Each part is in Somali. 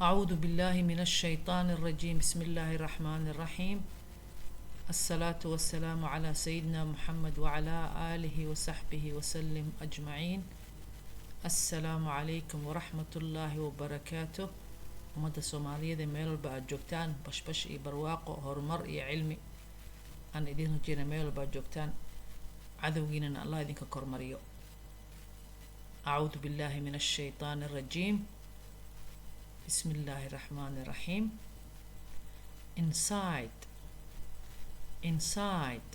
أعوذ بالله من الشيطان الرجيم. بسم الله الرحمن الرحيم. الصلاة والسلام على سيدنا محمد وعلى آله وصحبه وسلم أجمعين. السلام عليكم ورحمة الله وبركاته. Ummadda Soomaaliyeed ee meel walba aad joogtaan, bashbash iyo barwaaqo, horumar iyo cilmi aan idiin rajeyna meel walba aad joogtaan, cadowgiinana Allah idinka kormariyo. أعوذ بالله من الشيطان الرجيم. بسم الله الرحمن الرحيم. Inside, inside,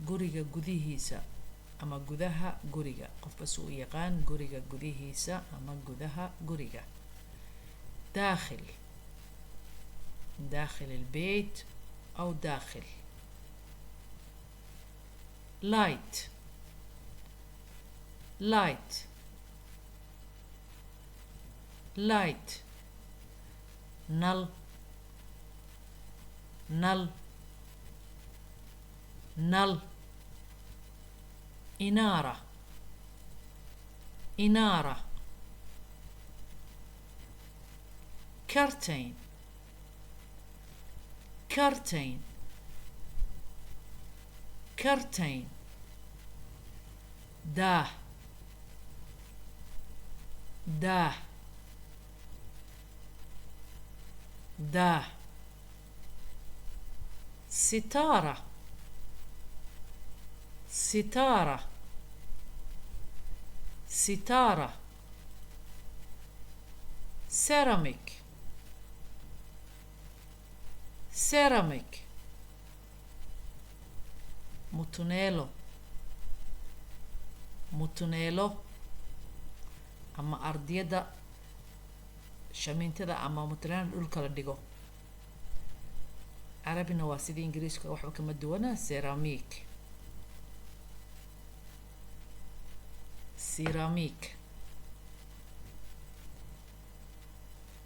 guriga gudihiisa ama gudaha guriga, qofba su u yaqaan, guriga gudihiisa ama gudaha guriga. داخل, داخل البيت أو داخل. Light, light, light, nal, nal, nal. إنارة, إنارة. Curtain, curtain, curtain, daah, daah, daah. ستارة, ستارة, ستارة. Ceramic, ceramic, mutuneelo, mutuneelo ama ardiyada shamiintada ama mutuneelo dhulka la dhigo. Carabina waa sidii Ingiriiska, waxba kama duwana. Ceramic, ceramic.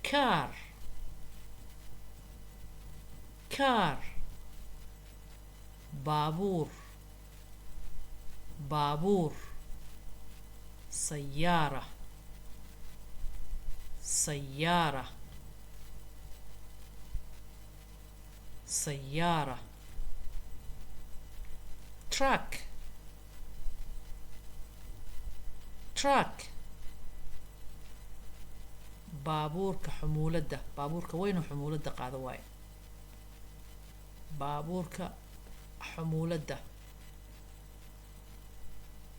Car, car, baabuur, baabuur. سيارة, سيارة, سيارة. Truck, truck, baabuurka xumuuladda, baabuurka weyn oo xumuuladda qaado waaye, baabuurka xumuuladda.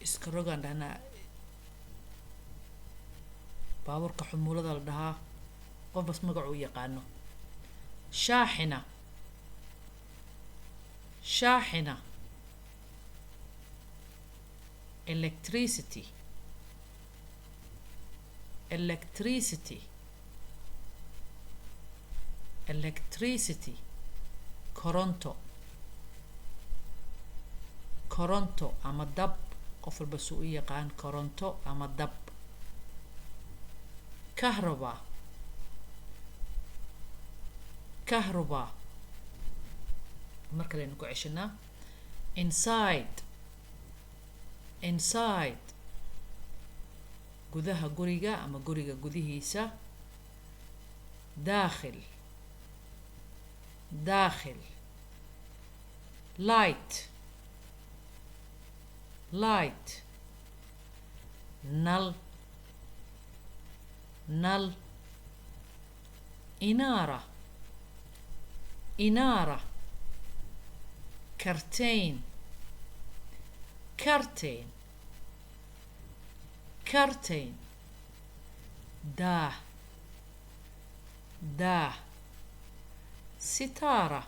Iska rogaan dhahnaa, baabuurka xumuulada la dhahaa, qof bas magacu u yaqaano. شاحنة, شاحنة. Electricity, electricity, electricity, koronto, koronto ama dab, qof walba su u yaqaan, koronto ama dab. كهرباء, كهرباء. Mar kaleynu ku ceshanaa. Inside, inside, gudaha guriga ama guriga gudihiisa. داخل, داخل. Light, light, nal, nal. إنارة, إنارة. Curtain, curtain, curtain, daah, daah. ستارة,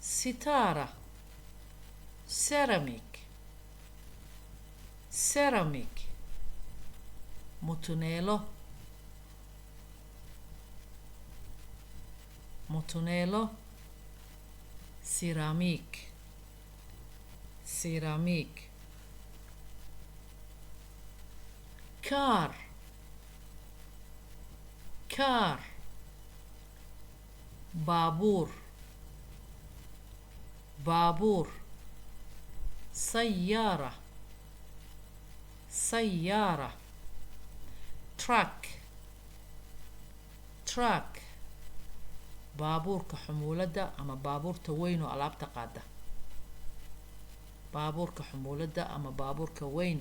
ستارة. Ceramic, ceramic, mutuneelo, mutuneelo. Ceramic, ceramic. Car, car, baabuur, baabuur. سيارة, سيارة. Truck. Truck, baabuurka xumuuladda ama baabuurta weyn oo alaabta qaada. Baabuurka xumuuladda ama baabuurka weyn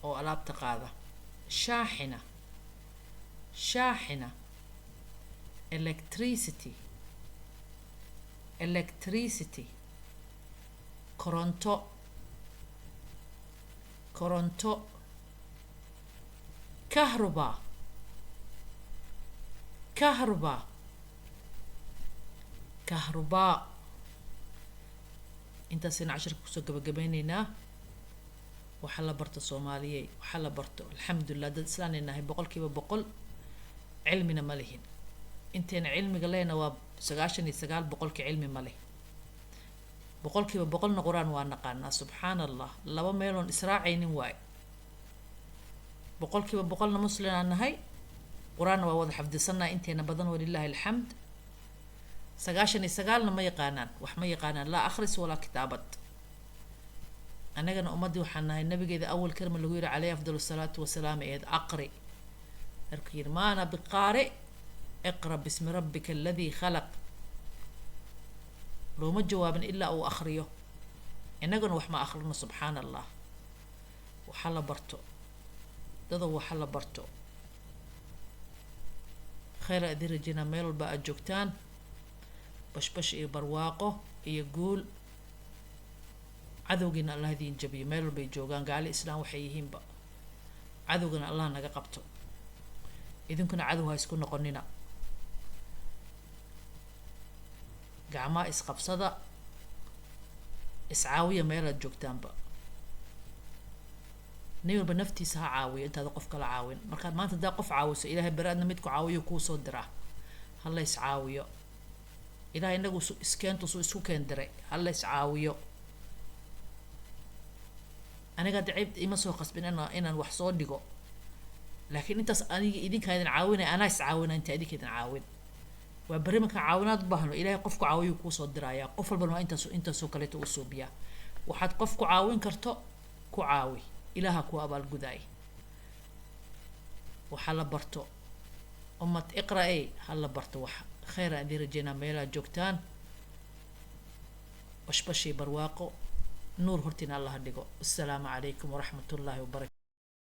oo alaabta qaada. شاحنة, شاحنة. Electricity, electricity, koronto, koronto. كهرباء, كهرباء, كهرباء. Intaasayna cashirka kusoo gabagabeyneynaa. Waxaa la barto, Soomaaliyey, waxaa la barto. Alxamdulilah, dad islaanay nahay, 100% cilmina ma lihin. Intayna cilmiga lehna waa 99% cilmi ma leh. 100%na Qur-aan waa naqaanaa. Subxaana Allah, laba meeloon israacaynin waay. 100%na muslinaan nahay, Qur-aanna waa wada xafdisannaha inteena badan, ولله الحمد. 99na ma yaqaanaan, wax ma yaqaanaan, laa akhris walaa kitaabad. Annagana ummaddii waxaan nahay nabigeeda أول كلمة lagu yihi عليه أفضل الصلاة والسلام eed aqri. Markuu yihi ما أنا بقارئ, اقرأ باسم ربك الذي خلق, looma jawaabin ilaa uu akhriyo. Innaguna wax ma akhrino. Subxaana Allah. Waxa la barto, dadow, waxa la barto. Khayr a idin rajeynaa meel walba aad joogtaan, bashbash iyo barwaaqo iyo guul. Cadowgiina Allah idiin jabiyo meel walbay joogaan, gaali islaam waxay yihiinba. Cadowgana Allah naga qabto, idinkuna cadow ha isku noqonina. Gacmaha isqabsada, iscaawiya meelaad joogtaanba. Nin walba naftiisa ha caawiyo intaada qof kala caawin. Markaad maanta haddaa qof caawiso, Ilahay beri adna mid ku caawiyo kuu soo diraa. Hala iscaawiyo. Ilahay inagu su iskeentusuu isku keen diray. Hala iscaawiyo. Aniga hadda cib ima soo khasbin inaan wax soo dhigo, laakiin intaas aniga idinkaa idin caawinaya, anaa iscaawina inta idinka idin caawin. Waa berri markaan caawinaad u baahno, Ilahay qof ku caawiyo kuu soo diraya. Qof walbana waa intaas, intaasoo kaleeto u suubiyaa. Waxaad qof ku caawin karto ku caawi, Ilaaha ku abaalgudaay. Waxa la barto, ummad iqra e, ha la barto wax. Khayr aan idiin rajeynaa meelaad joogtaan, bashbashii barwaaqo, nuur hortiina Allaha dhigo. Assalaamu calaykum waraxmat ullaahi wabarakatu.